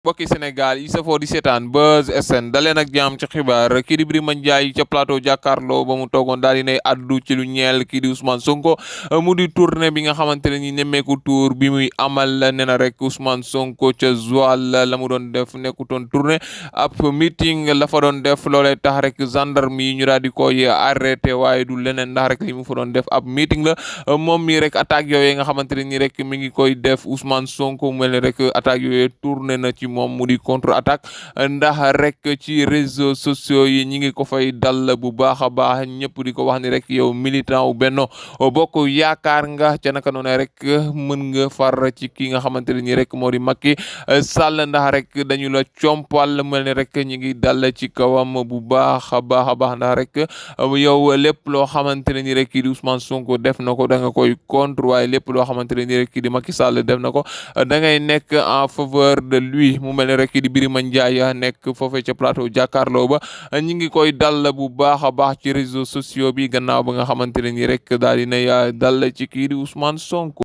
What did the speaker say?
mbokki Sénégal yi safoo di seetaan Buzz SN daleen ak jàmm ci xibaar kii di Birima Ndiaye ca plateau jàkkaarloo ba mu toogoon daal di nay addu ci lu ñeel kii di Ousmane Sonko mu di tournée bi nga xamante ne ni nemmeeku tour bi muy amal nee na rek Ousmane Sonko ca Joal la mu doon def nekkutoon tournée ab meeting la fa doon def loolee tax rek gendarme yi ñu daal di koy arrêté waaye du leneen ndax rek li mu fa doon def ab meeting la moom mi rek attaque yooyu nga xamante ne ni rek mi ngi koy def Ousmane Sonko mu mel ne rek attaque yooyu tourné na ci moom mu di contre attaque ndax rek ci réseaux sociaux yi ñi ngi ko fay dal bu baax a baax ñëpp di ko wax ni rek yow militant wu Benno Bokk Yaakaar nga ca naka noonu rek mën nga far ci ki nga xamante ne nii rek moo di Macky Sall ndax rek dañu la compal mel ni rek ñi ngi dal ci kawam bu baax a baax ndax rek yow lépp loo xamante ne nii rek kii di Ousmane Sonko def na ko da nga koy contre waaye lépp loo xamante ne nii rek kii di Macky Sall def na ko da ngay nekk en faveur de lui mu mel ne rek di Birima Ndiaye nekk foofee ca plateau jàkkaarloo ba ñi ngi koy dal bu baax a baax ci réseaux sociaux bi gannaaw ba nga xamante ne nii rek daal di nay dal ci kii di Ousmane Sonko.